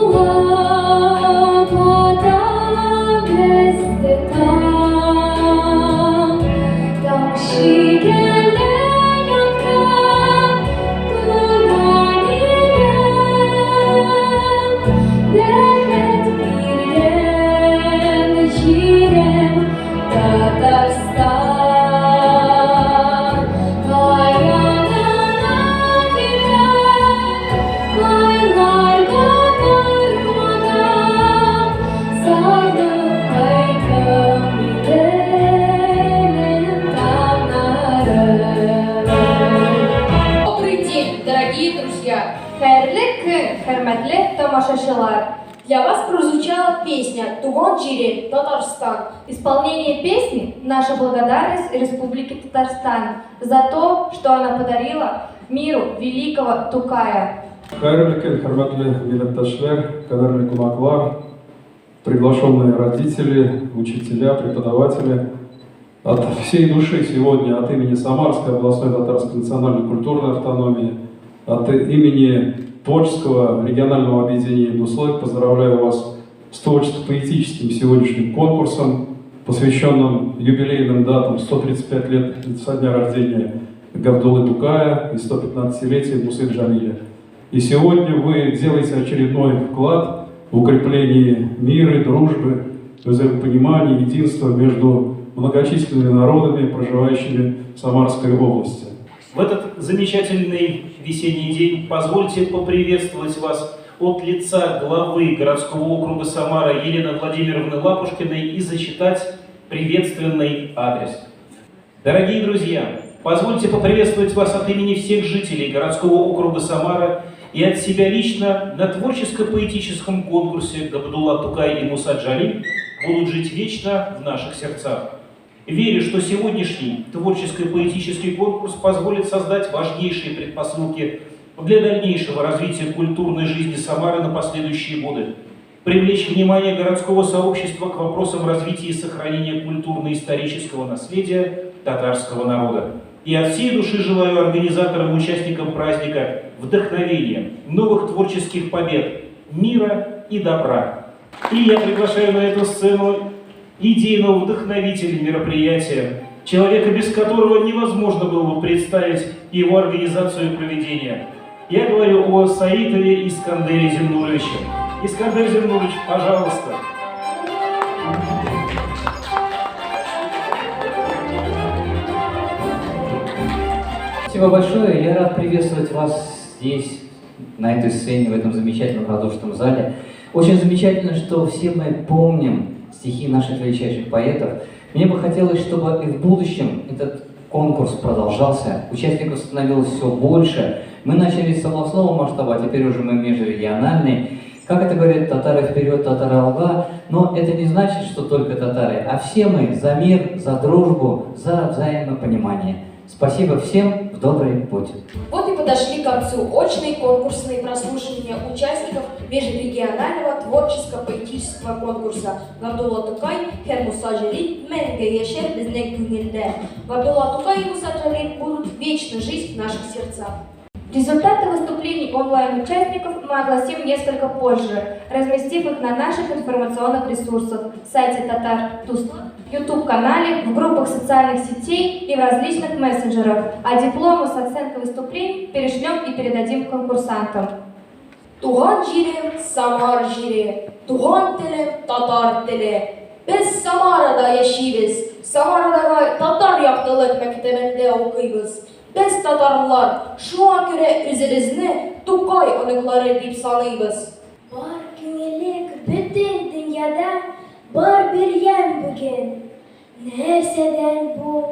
Шаулап ата бездә таң, таң шикелле яткан туган илем, бәхет биргән җирем Татарстан. Каян гына китәм, кайларга бармадым, сагынып кайттым Иделем таңнарым. Добрый день, дорогие друзья! Хәерле көн, хөрмәтле тамашачылар! Для вас прозвучала песня «Туган җирем, Татарстан». Исполнение песни – наша благодарность Республике Татарстан за то, что она подарила миру великого Тукая. Хәерле көн, хөрмәтле милләттәшләр, кадерле кунаклар, приглашенные родители, учителя, преподаватели. От всей души сегодня от имени Самарской областной татарской национальной культурной автономии, от имени творческого регионального объединения «Дуслык» поздравляю вас с творческо-поэтическим сегодняшним конкурсом, посвященным юбилейным датам 135 лет со дня рождения Габдуллы Тукая и 115-летия Мусы Джалиля. И сегодня вы делаете очередной вклад в укрепление мира, дружбы, взаимопонимания, единства между многочисленными народами, проживающими в Самарской области. В этот замечательный весенний день позвольте поприветствовать вас от лица главы городского округа Самара Елены Владимировны Лапушкиной и зачитать приветственный адрес. Дорогие друзья, позвольте поприветствовать вас от имени всех жителей городского округа Самара и от себя лично на творческо-поэтическом конкурсе Габдулла Тукай и Муса Джалиль будут жить вечно в наших сердцах. Верю, что сегодняшний творческо-поэтический конкурс позволит создать важнейшие предпосылки для дальнейшего развития культурной жизни Самары на последующие годы, привлечь внимание городского сообщества к вопросам развития и сохранения культурно-исторического наследия татарского народа. И от всей души желаю организаторам и участникам праздника вдохновения, новых творческих побед, мира и добра. И я приглашаю на эту сцену идейного вдохновителя мероприятия, человека, без которого невозможно было бы представить его организацию и проведение. Я говорю о Саитове Искандере Зиннуровиче. Искандер Зиннурович, пожалуйста. Спасибо большое. Я рад приветствовать вас здесь, на этой сцене, в этом замечательном радушном зале. Очень замечательно, что все мы помним стихи наших величайших поэтов. Мне бы хотелось, чтобы и в будущем этот конкурс продолжался, участников становилось все больше. Мы начали с областного масштаба, а теперь уже мы межрегиональный. Как это говорят, татары вперед, татары алга, но это не значит, что только татары, а все мы за мир, за дружбу, за взаимопонимание. Спасибо всем, в добрый путь. Вот и подошли к концу очные конкурсные прослушивания участников межрегионального творческо-поэтического конкурса Габдулла Тукай һәм Муса Җәлил мәңге яшәр безнең күңелдә. Габдулла Тукай и Муса Җәлил будут вечно жить в наших сердцах. Результаты выступлений онлайн-участников мы огласим несколько позже, разместив их на наших информационных ресурсах, сайте Татар Дуслык, YouTube-канале, в группах социальных сетей и в различных мессенджерах, а дипломы с оценкой выступлений перешлем и передадим конкурсантам. Туган җирем Самар җире, туган телем татар теле. Без Самарада яшибез, Самарадагы татар яктылык мәктәбендә укыйбыз. Без татарлар, шуңа күрә үзебезне Тукай оныклары дип саныйбыз. Бар киңлек бөтен дөньяда, бар бер ямь бүген. Нәрсәдән бу,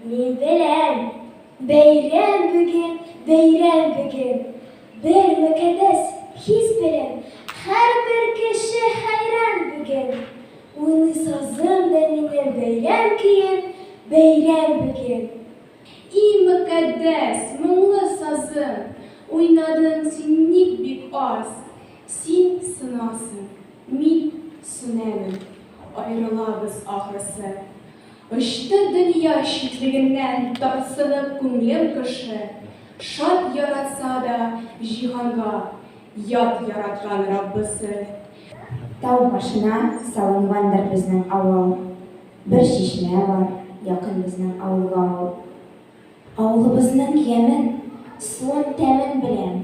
мин беләм. Бәйрәм бүген, бәйрәм бүген. Бер мөкатдәс хис белән һәрбер кеше хәйран бүген. Уйный сазым да минем бәйрәм көен, бәйрәм бүген. И мөкатдәс, моңлы сазым, уйнадың син ник бик аз? Син сынасың, мин сүнәмен, аерылабыз ахрысы. Очты дөнья читлегеннән тарсынып күңлем кошы, шат яратса да җиһанга. Ят яраткан Раббысы. Тау башына салынгандыр безнең авыл. Бер чишмә бар, якын безнең авылга ул. Авылыбызның ямен, суын тәмен беләм.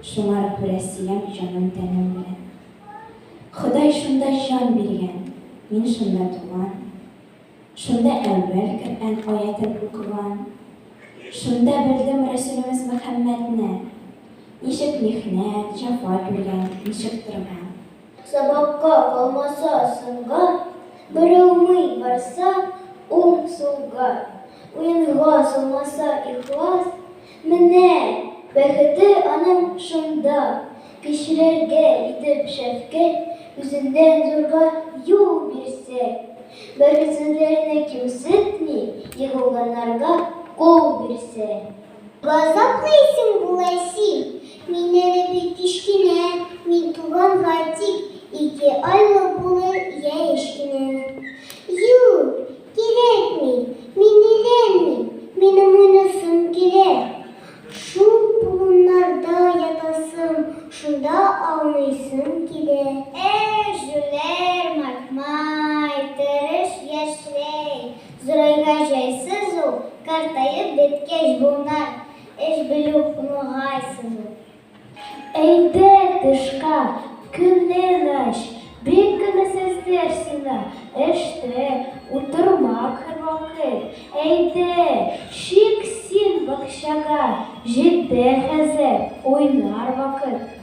Шуңар күрә сөям җаным-тәнем белән. Ходай шунда җан биргән, мин шунда туган. Шунда әүвәл Коръән аятен укыган. Шунда белдем Рәсүлемез Мөхәммәдне. Ничек михнәт, җәфа күргән, ничек торган. Сабакка калмаса соңга, Борылмый барса уң-сулга, Уенга салмаса ихлас, Менә бәхете аның шунда, Кешеләргә итеп шәфкать, Үзеннән зурга юл бирсә, Бәхетсезләрне кимсетми, Егылганнарга кул бирсә. Газаплыйсың болай син, Мин әле бик кечкенә, Мин туганга тик ике айлык булыр яшь кенә. Юк, кирәкми, мин өйләнмим, Минем уйнасым килә. Шул болыннарда ятасым, Шунда ауныйсым килә. Эх, җүләр маһмай, тырыш яшьләй, Зурайгач җайсыз ул, картаеп беткәч буыннар, Эш белү уңайсыз ул. Әйдә тышка, күңел ач, бик күңелсездер сиңа эштә утырмак һәрвакыт. Әйдә, чык син бакчага, җитте хәзер уйнар вакыт.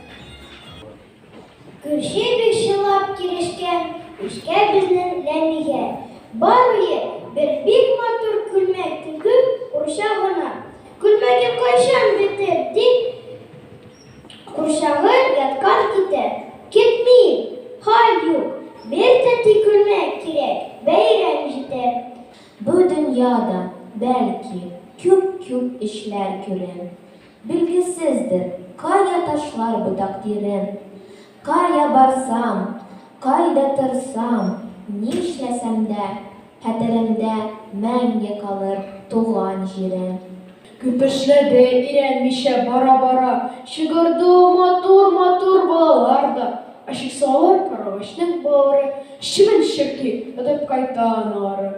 Күрше бик чынлап керешкән эшкә безнең Ләмигә. Бар уе, бер бик матур күлмәк тегү курчагына. Күлмәгем кайчан бетер, дип, курчагы яткан китә. Китми, хәл юк, бер тәти күлмәк кирәк, бәйрәм җитә. Бу дөньяда, бәлки, күп-күп эшләр күрәм. Билгесездер, кая ташлар бу тәкъдирем. Кая барсам, кайда торсам, нишләсәм дә, хәтеремдә мәңге калыр туган җирем. Күп эшләде, өйрәнмичә бара-бара, Чыгарды матур-матур балалар да. Ачыксалар карагачның балалары, Чебен-черки тотып кайта аналары.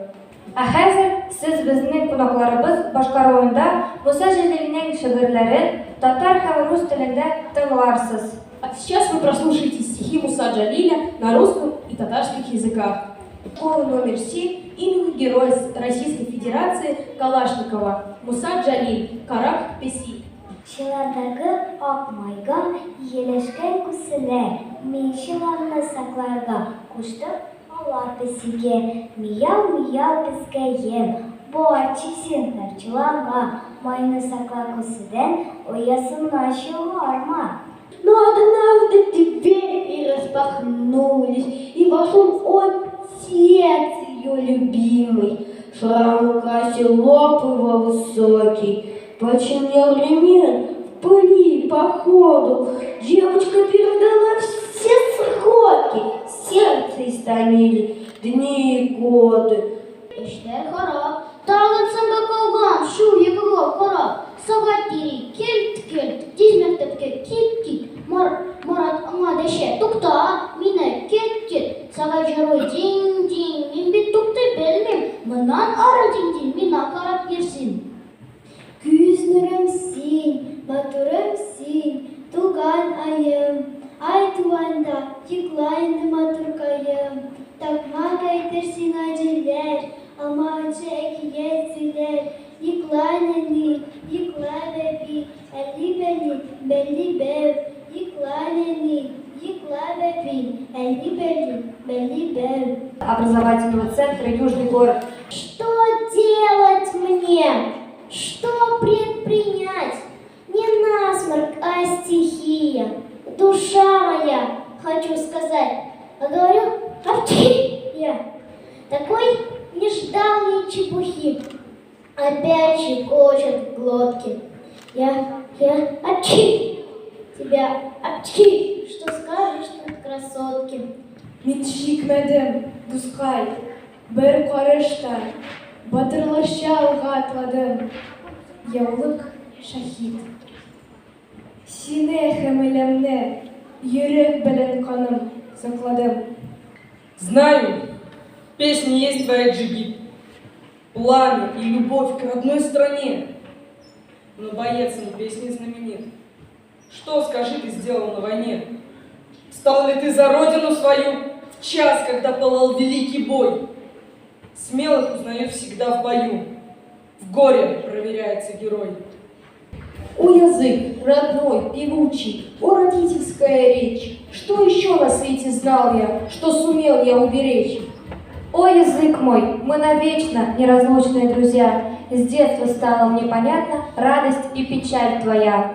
Ә хәзер сез безнең кунакларыбыз башкаруында Муса Җәлилнең шигырьләрен татар һәм рус телендә тыңларсыз. А сейчас вы прослушаете стихи Муса Джалиля на русском и татарских языках. Школа номер 7 имени Героя Российской Федерации Калашникова Муса Джалиль, Карак Песи. Чыландагы ак майга ияләшкән күселәр, Мин чыланны сакларга куштым ала песигә. Мияу-мияу пескәем, барчы зинһар чоланга, Майны сакла күседән, оясыннан чыгарма. Но однажды двери распахнулись, И вошел отец ее любимый. Шрам украсил лоб его высокий, Почернел ремень в пыли по ходу. Девочка передала все сроки, Сердце истомили дни и годы. Эшләр харап, тагын соңга калган, шул йокыга карап, Сәгать йөри, келт-келт, тиз мәктәпкә кит-кит. Мар, Марат аңа дәшә, тукта, мине кет-кет. Сәгать җырлый, динь-динь, мин бит туктый белмим, моннан ары динь-динь, миңа карап йөр син. Күз нурым син, матурым син, туган аем. Ай туганда, йокла инде матуркаем. Такмак әйтер сиңа җилләр, Алмаганчы әкият сөйләр. Йокла, нәни, йокла, бәби, Әлли-бәлли, бәлли-бәү. Йокла, нәни, йокла, бәби, Әлли-бәлли, бәлли-бәү. Образовательного центра «Южный город». Что делать мне? Что предпринять? Не насморк, а стихия. Душа моя, хочу сказать. А говорю, апчхи я. Такой не ждал я чепухи. Опять щекочет в глотке. Я, я, апчхи! Тебя, апчхи! Что скажешь тут, красотки? Мин чикмәдем, дускай, бер карыш та, Батырларча алга атладым. Яулык шаһит. Сине һәм илемне йөрәк белән каным сакладым. Знаю, песни есть твоя, джигит, пламя и любовь к родной стране. Но боец не песней знаменит. Что, скажи, ты сделал на войне? Стал ли ты за родину свою в час, когда пылал великий бой? Смелых узнают всегда в бою. В горе проверяется герой. О язык, родной, певучий, о родительская речь, что еще на свете знал я, что сумел я уберечь? О, язык мой, мы навечно неразлучные друзья. С детства стало мне понятна радость и печаль твоя.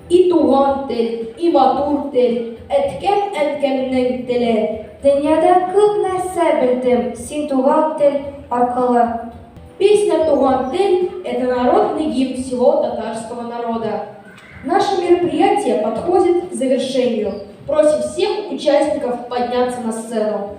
И туган тел, и матур тел, әткәм, әнкәмнең теле. Дөньяда күп нәрсә белдем, син туган тел аркылы. Песня «Туган тел» – это народный гимн всего татарского народа. Наше мероприятие подходит к завершению. Просим всех участников подняться на сцену.